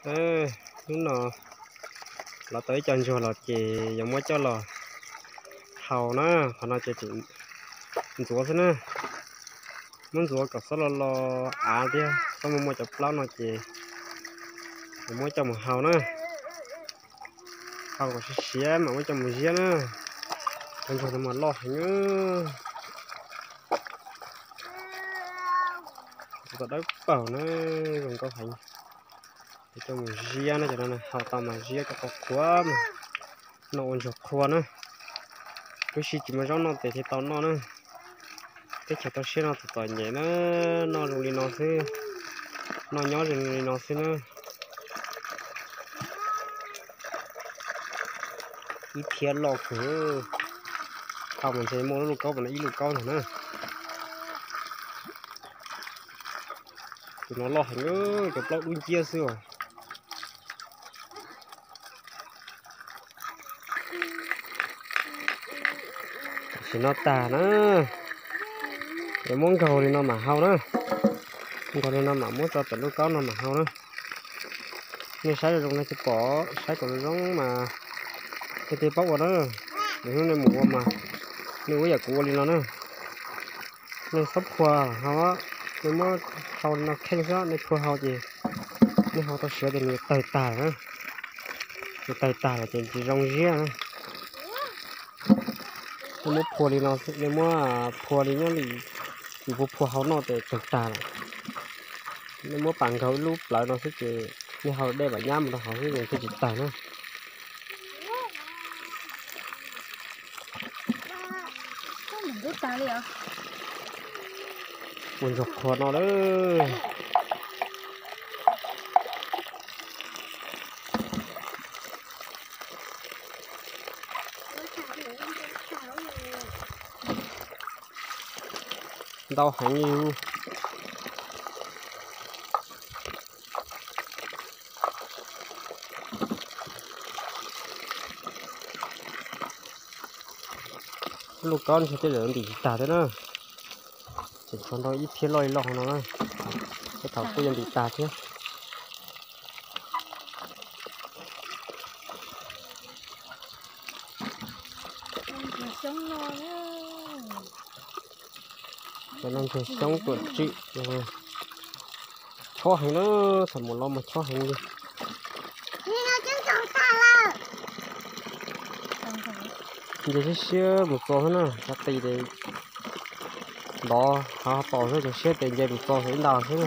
Hnub no los tau ib co ntsuag los ces yuav muab coj los hau na, qhov no ces tseem ntxuav xwb na. Muab ntxuav kom xob lo lo av thiab xob muaj muaj cov plaub no ces yuav muab coj mus hau na. Hau kom siav siav mam muab coj mus ziab na. Cov ntsuag no mas loj heev. Tus tom dawb paug na, zoo nkauj heev. Coj mus ziab na, cov no hau tau mas ziab kom qhuav qhuav mas noj ua ntsuag qhua na. Lub sij tsis muaj zaub noj tes thiaj tau noj na. Teb chaws toj siab no txom txom nyem na, noj zoo li no xwb, noj nyob zoo li no xwb na. Ib phiab loj kawg, hau mas ntshe muaj lub lauj kaub mas no ib lauj kaub ntag na. Tus no loj heev, cov plaub dub nciab xwb os. Tam sim no tag na, yuav muab nkaug li no mam hau na. Nkaug li no mam muab tso pem lauj kaub no mam hau na. Nej saib zoo zoo nej thiaj pom, saib kom zoo zoo mas nej thiaj paub ua na. Lwm hnub nej mus ua mas nej ua yam kuv ua li no na. Nej txhob phua hau, nej muab hau li no kheej xwb, nej phua hau ces nej hau tau siav ces nws tawg tag na. Nws tawg tag lawm ces tsis zoo ziab na. Nej muab phua li no, nej muab phua li nyob li yus phua phua hau noj ces tawg tag lawm. Nej muab pas nkaug ib lub plawv no xwb ces nej hau dej mam nyab mus rau hauv xwb ces thiaj tsis tawg na. Ua ntsuag qhua no lawm. Ntau heev li. Lub lauj kaub ntshe tej zaum yuav ntim tsis tag thiab na. Tseem tshuav ntau ib phiab loj li loj hauv no na. Tej thaum kuj yuav ntim tag thiab. Cov no ntsuag xyoob tuam tsim, chob heev na, thaum mus los mas chob heev li. Nce siab siab mus txo xwb na, cov qis ces ntov hav paus xwb, cov siab ces nce mus txo ib nta xwb na.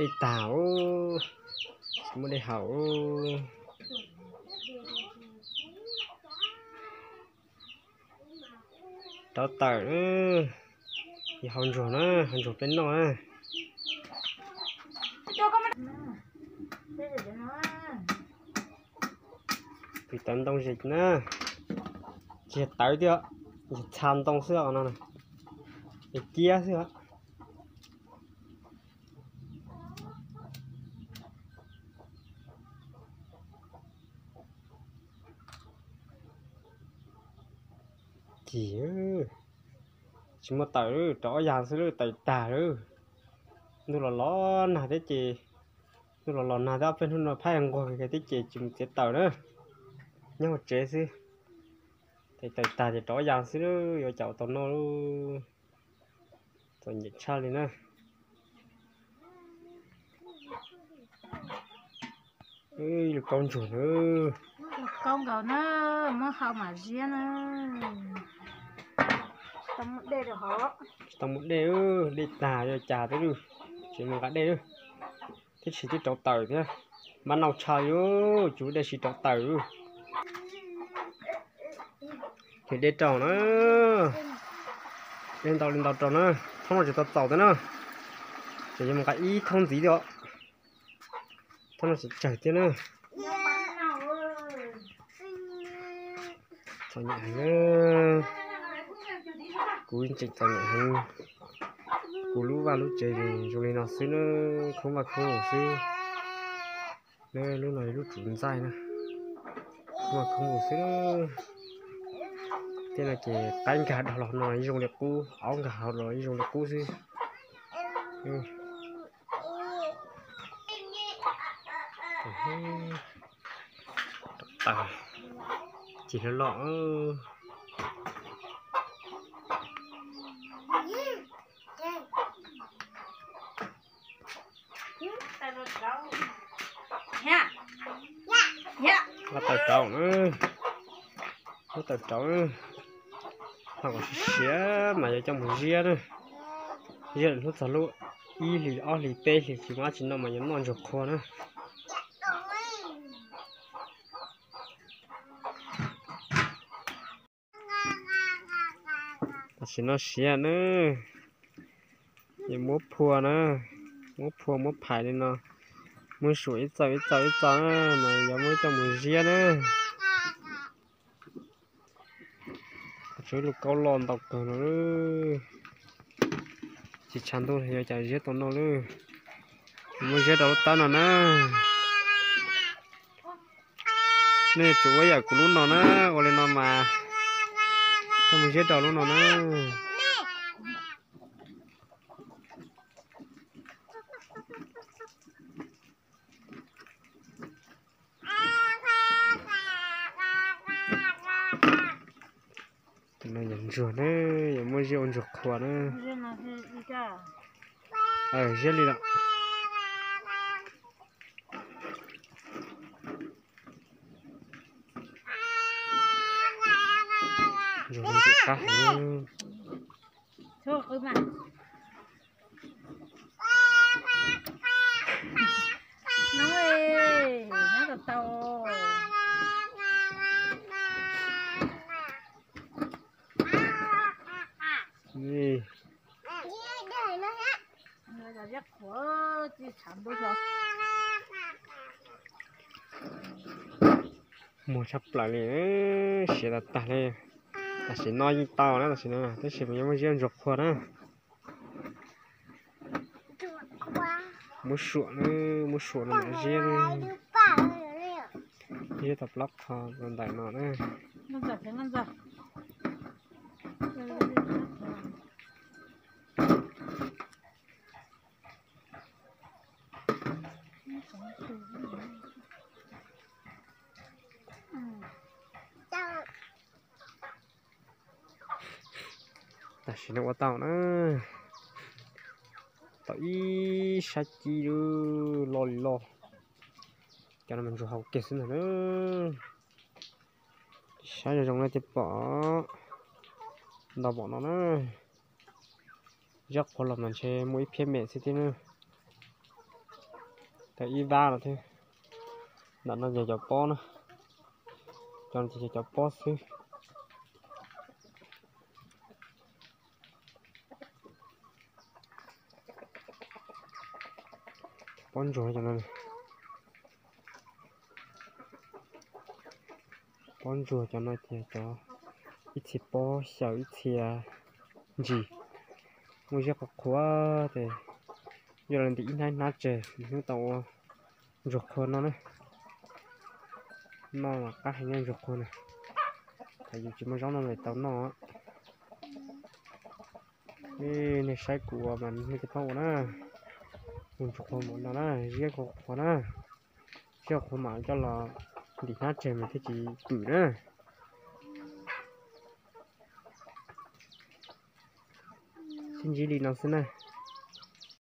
Dej tag, tsis muaj dej haus. Rov tawm, yog hau ntsuag na, hau ntsuag peb noj na. Tus tawv ntoo zes na, tsis yog tawv thiab, yog txha ntoo xwb os no, es ciab xwb os. Cig, tsis muaj tawm, rov ob yas xwb lawm, tawm tag lawm. Ntuj los los nag thiab ces, ntuj los los nag thiab, ob peb hnub no phaib nquag kawg thiab ces tsis mus txiav tawm na, nyob hauv tsev xwb. Ces tawm tag ces rov ob yas xwb, yuav cas ua tau noj. Txom nyem tshaj li na. Ib lub kaub ntsuag na. Kaub nkaus na, muab hau mam ziab na. Tsis tau muaj dej, dej tag yuav cas thiab, tsis mus nqa dej lawm. Thiab tsis twb rauv taws thiab, mab nau tshaj li, tsis muaj dej siv rauv taws. Nws dej rau na, dej ntau li ntau rau na, thoob no tsis tau txaus thiab na, ces yuav mus nqa ib thoob ntxiv thiab os. Thoob no tseem tsawg thiab na. Txom nyem heev na, kuv tseem txom nyem heev. Kuv lub vaj lub tsev zoo li no xwb na, khoob vaj khoob loog xwb. Lub no lub tsuv ntxaij na, khoob vaj khoob loog xwb. Tej no ces qaib nkag dhau los no ib zoo li qub, aub nkag dhau los ib zoo li qub xwb. Taws ces loj loj. Muab taws rauv na, muab taws rauv na, ho kom siav siav mas yuav coj mus ziab na. Ziab lawm hnub txog lub ib hlis ob hlis peb hlis tsis muaj dab tsi noj mas yuav noj ntsuag qhua na. Tam sim no siav na, es muab phua na, muab phua muab phais li no, muab suam ib txaus ib txaus ib txaus na, mas yuav muab coj mus ziab na. Tsuav lub kaub loj ntau kawg no, tsis tshav ntuj yuav cas ziab tau noj lawm. Muab ziab rau lub tawb no na. Nej tsuas ua yam kuv lub no na, ua li no mas coj mus ziab rau lub no na. Tus no yog ntsuag na, yog muab ziab ua ntsuag qhua na. Ziab li lawm. Ntsuag ntxim qab heev. Muag tshaj plaws li, siav tas tas li. Tam sim no yeej tau na, tam sim no tab sis mas yuav muab ziab ntsuag qhua na. Muab suam, muab suam no mam ziab, ziab tau plaub qho ntawm no na. Tam sim no ua tau na, tau ib sab cib loj li loj. Cov no mas ntsuag hau kiag xwb ntag na. Saib zoo zoo na thiaj pom ntau npaum no na. Ziab qhuav los mas ntshe muaj ib phiab me xwb thiab na. Tau ib vab los thiab. Ntawm no yog cov pob na. Cov no ces yog cov pob xwb. Pob ntsuag cov no, pob ntsuag cov no ces cov ib txhia pob xyaw ib txhia ntsis, muaj ziab qhuav qhuav ces yog los ntim ib hnab ib hnab tseg hnub tau ua ntsuag qhua no na. Noj mas qab heev na ntsuag qhua na, thaum yus tsis muaj zaub no lawm tau noj. Nej saib kuv ua mas nej thiaj paub ua na. Ua ntsuag qhua mam no na, ziab qhuav qhuav na. Ziab qhuav mam coj los ntim hnab tseg mas thiaj tsis pwm na. Sib ntsib li no xwb na.